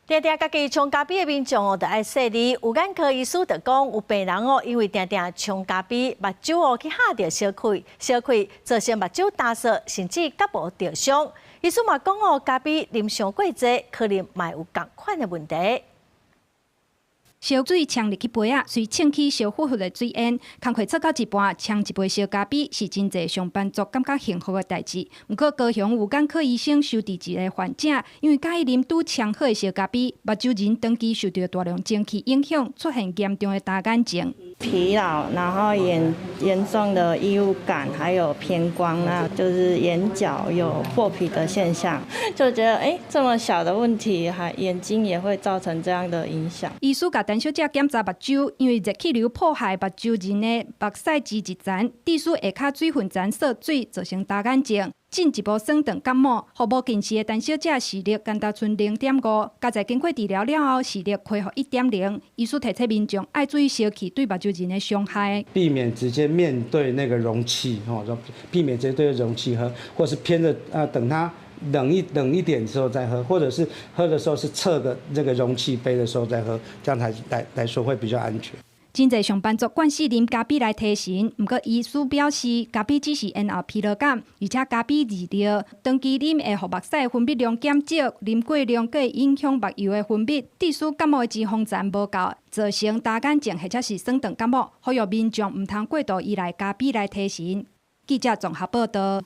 定定家己沖咖啡的民眾哦，著愛細膩。有眼科醫師就講，有病人哦，因為定定沖咖啡，目睭哦去嚇著燒開，燒開造成目睭乾澀，甚至角膜著傷。醫師嘛講哦，咖啡啉傷過濟，可能嘛有仝款的問題。燒水沖入去杯仔，隨衝起燒呼呼的水煙。工課做到一半，沖一杯燒咖啡是真濟上班族感覺幸福的代誌。毋過高雄有眼科醫生收治一个患者，因為佮意啉拄沖好的燒咖啡，目睭仁長期受著大量蒸汽影響，出現嚴重的乾眼症。疲勞，然後嚴嚴重的異物感，還有偏光啊，就是眼角有破皮的現象，就覺得這麼小的問題，還眼睛也會造成這樣的影響。醫師共陳小姐檢查目睭，因為熱氣流破壞目睭仁的目屎脂質層，致使下跤水分層縮水，造成乾眼症。進一步損斷角膜，予無近視的陳小姐視力干焦賰0.5，佳哉經過治療了後，視力恢復1.0。醫師提醒民眾愛注意燒氣對目睭仁的傷害，避免直接面對那個容器，吼，避免直接對著容器喝，或是偏著啊，等它冷一點之後再喝，或者是喝的時候是側個這個容器杯的時候再喝，這樣才來說會比較安全。真濟上班族慣勢啉咖啡來提神，毋過醫師表示，咖啡只是延後疲勞感，而且咖啡熱熱，長期啉會予目屎分泌量減少，啉過量閣會影響目油的分泌，致使角膜的脂肪層無夠，造成乾眼症或者是損斷角膜，呼籲民眾毋通過度依賴咖啡來提神。記者綜合報道。